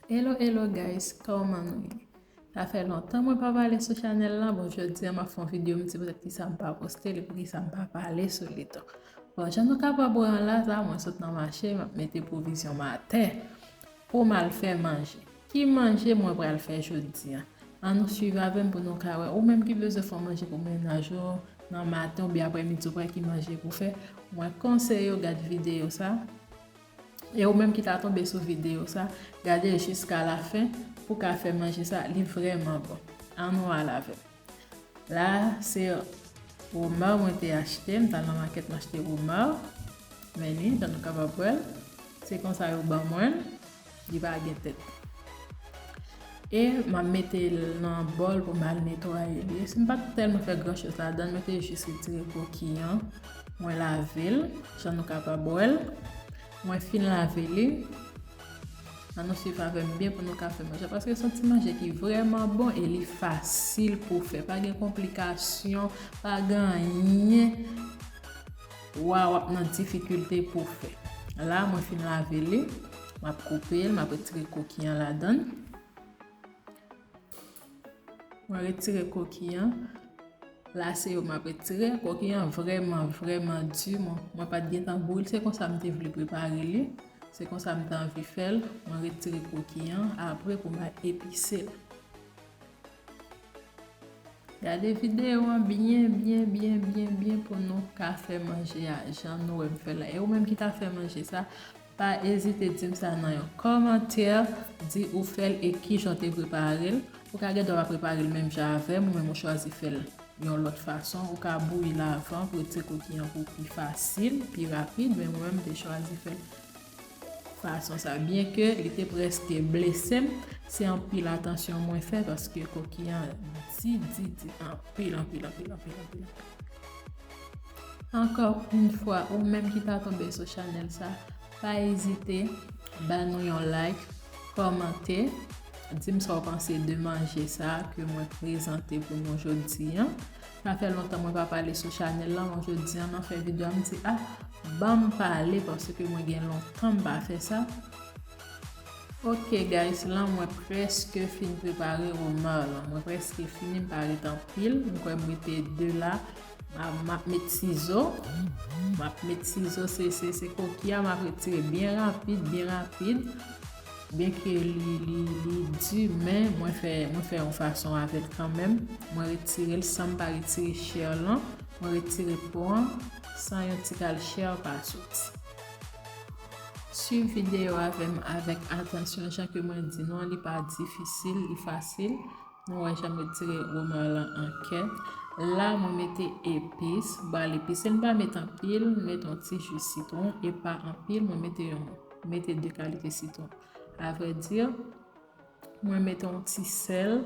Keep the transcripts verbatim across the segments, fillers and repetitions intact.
Hello, hello guys, kòman nou ye? Sa fè lontan mwen pa pale sou chanèl la. Bon, jodi a m ap fè yon videyo, m di poutèt ki sa m pa poste li, pou ki sa m pa pale sou li tou. Bon, jan nou kapab wè an la, sa, mwen sot nan mache, m ap mete pwovizyon m atè pou m al fè manje. Ki manje mwen pral fè jodi a? Ann nou swiv avè m pou nou ka wè. Ou menm ki bezwen fè yon manje pou mennaj ou nan maten oubyen aprèmidi, ou pa wè ki manje pou fè, mwen konseye w gad videyo sa. E ou menm ki ta tonbe sou videyo sa, gade l jiska lafen pou w ka fè manje sa, li vrèman bon. Ann nou al avè m. La, se woma mwen te achte, m t al nan makèt, m achte woma. Men li, jan nou kapab wè l, se konsa yo ban mwen l, li pa gen tèt. E m ap mete l nan bòl pou m al netwaye li. Si m pa t tèlman fè gran choz ladan l, mwen te jis retire kokiy an, mwen lave l, jan nou kapab wè l. Mwen fin lave li. Ann nou swiv avè m byen pou nou ka fè manje. Paske se yon ti manje ki vrèman bon e li fasil pou fè. Pa gen konplikasyon, pa gen anyen. Wa, w ap nan difikilte pou fè. La, mwen fin lave li. M ap koupe l, m ap retire kokiy an ladan l. Mwen retire kokiy an. La, se yo m ap retire. Kokiy an vrèman, vrèman di. Mwen, mwen pa t gentan bouyi l. Se konsa m te vle prepare li. Se konsa m te anvi fè l. Mwen retire kokiy an. Apre, pou m al epise l. Gade videyo an byen, byen, byen, byen, byen pou nou ka fè manje a jan nou wè m fè l la. E ou menm ki ta fè manje sa, pa ezite di m sa nan yon kòmantè, di ou fè l e kijan w te prepare l. Ou ka gen dwa pa prepare l menm jan avè m, ou menm ou chwazi fè l yon lòt fason. Ou ka bouyi l avan pou retire kokiy an pou pi fasil, pi rapid, men mwen menm m te chwazi fè l fason sa. Byenke li te prèske blese m, se anpil atansyon mwen fè paske kokiy an di, di, di anpil, anpil, anpil, anpil, anpil. Ankò yon fwa, ou menm ki ta tonbe sou chanèl sa, pa ezite ba nou yon like, kòmante, di m sa w panse de manje sa ke mwen prezante pou nou jodi a. Sa fè lontan mwen pa pale sou chanèl la, mwen jodi a m fè videyo a, m di, ah, ban m pale paske mwen gen lontan m pa fè sa. Ok guys, la mwen prèske fin prepare woma lan. Mwen prèske fini, m pa ret anpil. M kwè m rete de la. M ap, m ap met sizo. M ap met sizo, se, se, se kokiy a, m ap retire byen rapid, byen rapid. Byenke li, li, li di, men mwen fè, mwen fè yon fason avè l kanmenm. Mwen retire l san m pa retire chè lan. Mwen retire po an san yon ti kal chè pa soti. Swiv videyo avè m avèk atansyon. Jan ke mwen di nou an, li pa difisil, li fasil. Nou wè jan m retire woma lan an kèk. La, mwen mete epis. Ba l epis, m pa met anpil, m met yon ti ji sitwon, e pa anpil, mwen mete yon, mete de kalite sitwon. Avrèdi, mwen mete yon ti sèl,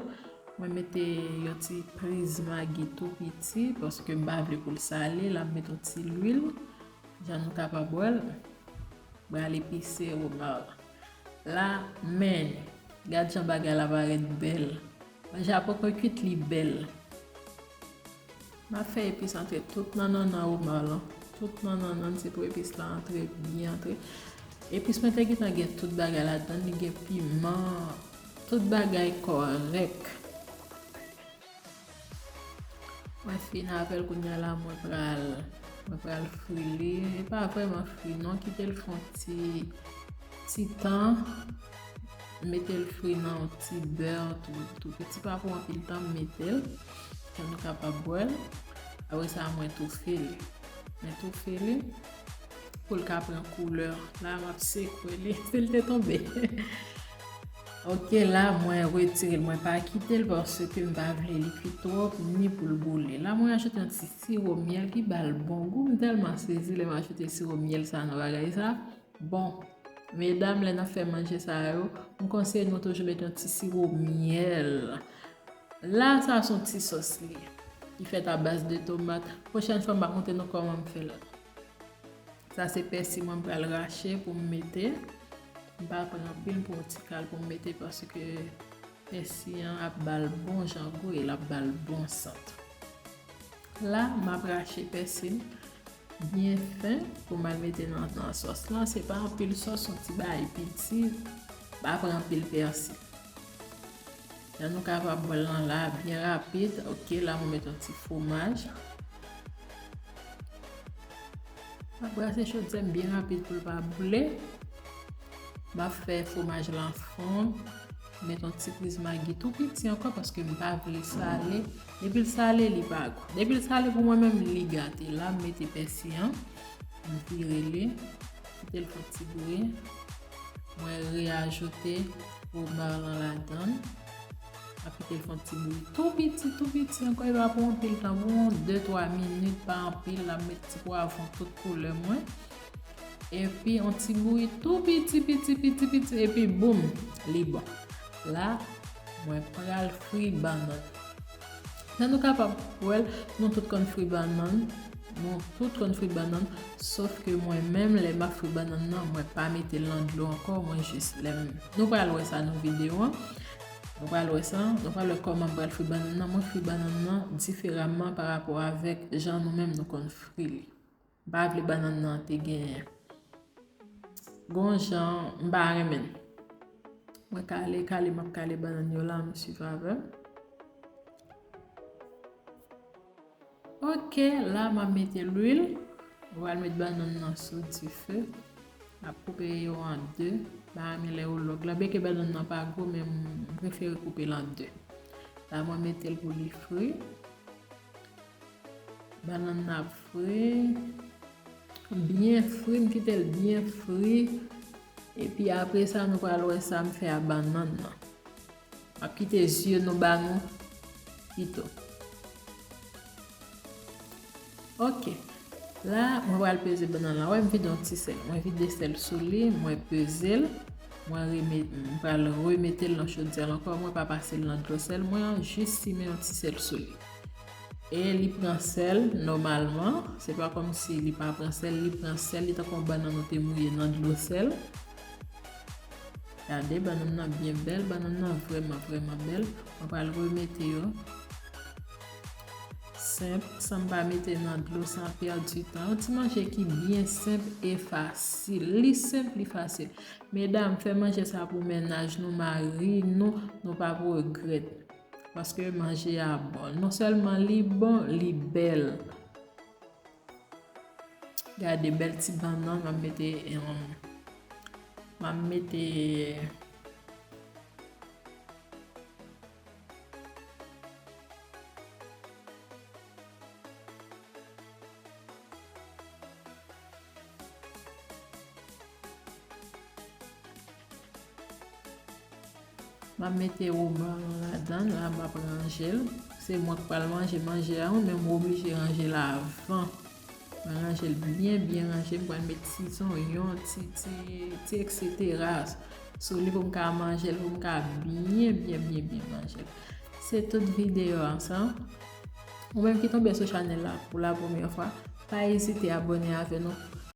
mwen mete yon ti priz magi tou piti, paske m pa vle pou l sale, la m mete yon ti lwil, jan nou kapab wè l. Pral epise woma lan. La, men, gad jan bagay la parèt bèl. Manje a poko kwit, li bèl. M ap fè epis antre tout nan nannan woma lan. Tout nan nannan l, se pou epis la antre, byen antre. Epis mwen te gentan gen tout bagay ladan l, li gen piman, tout bagay kòrèk. Mwen fin avè l, kounye a la mwen pral, mwen pral fri li. E pa vrèman fri non, kite l fè yon ti, ti tan. Mete l fri nan yon ti bè tou, tou piti, pa pou anpil tan, m mete l. Jan nou kapab wè l. Apre sa, mwen toufe li. Mwen toufe li pou l ka pran koulè. La, m ap sekwe li. Si l te tonbe. Ok, la, mwen retire l. Mwen pa kite l paske m pa vle li kwit twòp, ni pou l boule. La, mwen ajoute yon ti siwo myèl ki ba l bon gou. M tèlman sezi lè m ajoute siwo myèl sa nan bagay sa. Bon, medam, lè n ap fè manje sa yo, m konseye nou toujou mete yon ti siwo myèl. La, sa se yon ti sòs li, ki fèt a baz de tomat. Pwochèn fwa, m ap montre nou kòman m fè l. Sa se pèsi mwen m pral rache pou m mete. M pa pran anpil, m pran yon ti kal pou m mete, paske pèsi an ap ba l bon jan gou e l ap ba l bon sant. La, m ap rache pèsi m byen fen pou m al mete nan, nan sòs lan. Se pa anpil sòs, yon ti bagay piti. pa pran anpil pèsi. Jan nou kapab wè l lan la, byen rapid. Ok, la mwen met yon ti fwomaj. M ap brase chodyè m byen rapid pou l pa boule. M ap fè fwomaj lan fonn. Met yon ti kriz magi tou piti ankò paske m pa vle sale. Depi l sale, li pa gou. Depi l sale pou mwen menm, li gate. La, m mete pèsi an. M vire li. Kite l fè yon ti bouyi. Mwen reajoute womar lan ladan l. M ap kite l fè yon ti bouyi tou piti, tou piti ankò. Li pa pran anpil tan, bon de twa minit, pa anpil. L ap met ti pwavwon tout koulè mwen. Epi yon ti bouyi tou piti, piti, piti, piti. Epi boum, li bon. La, mwen pral fri bannann. Jan nou kapab wè l, nou tout konn fri bannann. Nou tout konn fri bannann. Sof ke mwen menm, lè m ap fri bannann nan, mwen pa mete l nan dlo ankò. Mwen jis, lè m, nou pral wè sa nan videyo an. Nou pral wè sa. Nou pral wè kòman m pral fri bannann nan. Mwen fri bannann nan diferaman pa rapò avèk jan nou menm nou konn fri li. M pa vle bannann nan te gen gon jan m pa renmen l. Mwen kale, kale, m ap kale bannann yo la, m swiv avè m. Ok, la m ap mete lwil. Mwen pral met bannann nan sou dife. M ap koupe yo an de. M pa renmen lè yo lòg la. Byenke bannann nan pa gwo, men m prefere koupe l an de. La mwen mete l pou li fri. Bannann nan ap fri. Byen fri, m kite l byen fri. Epi apre sa, nou pral wè sa m fè a bannann nan. M ap kite zye nou ba nou pito. Ok. La, mwen pral peze bannann lan. Wè, m vide yon ti sèl. Mwen vide sèl sou li, mwen peze l. Mwen reme-, m pral remete l nan chodyè l ankò. Mwen pa pase l nan dlo sèl mwen an, jis simen yon ti sèl sou li. E li pran sèl nòmalman. Se pa kòmsi li pa pran sèl, li pran sèl, li tankou yon bannann ou te mouye nan dlo sèl. Gade, bannann nan byen bèl, bannann nan vrèman, vrèman bèl. Mwen pral remete yo. Senp, san m pa mete nan dlo, san pèdi tan. Yon ti manje ki byen senp e fasil. Li senp, li fasil. Medam, fè manje sa pou mennaj nou, mari nou, nou p ap regrèt. Paske manje a bon. Non sèlman li bon, li bèl. Gade bèl ti bannann, m ap mete, em, m ap mete M ap mete womar lan ladan l, la m ap ranje l. Se mwen k pral manje manje a, wi, men m oblije ranje l avan. Mwen ranje l byen, byen ranje. M pral met ti zonyon, ti, ti, ti etsetera sou li pou m ka manje l, pou m ka byen, byen, byen, byen manje l. Se tout videyo a sa. Ou menm ki tonbe sou chanèl la pou la premyè fwa, pa ezite abòne avè nou.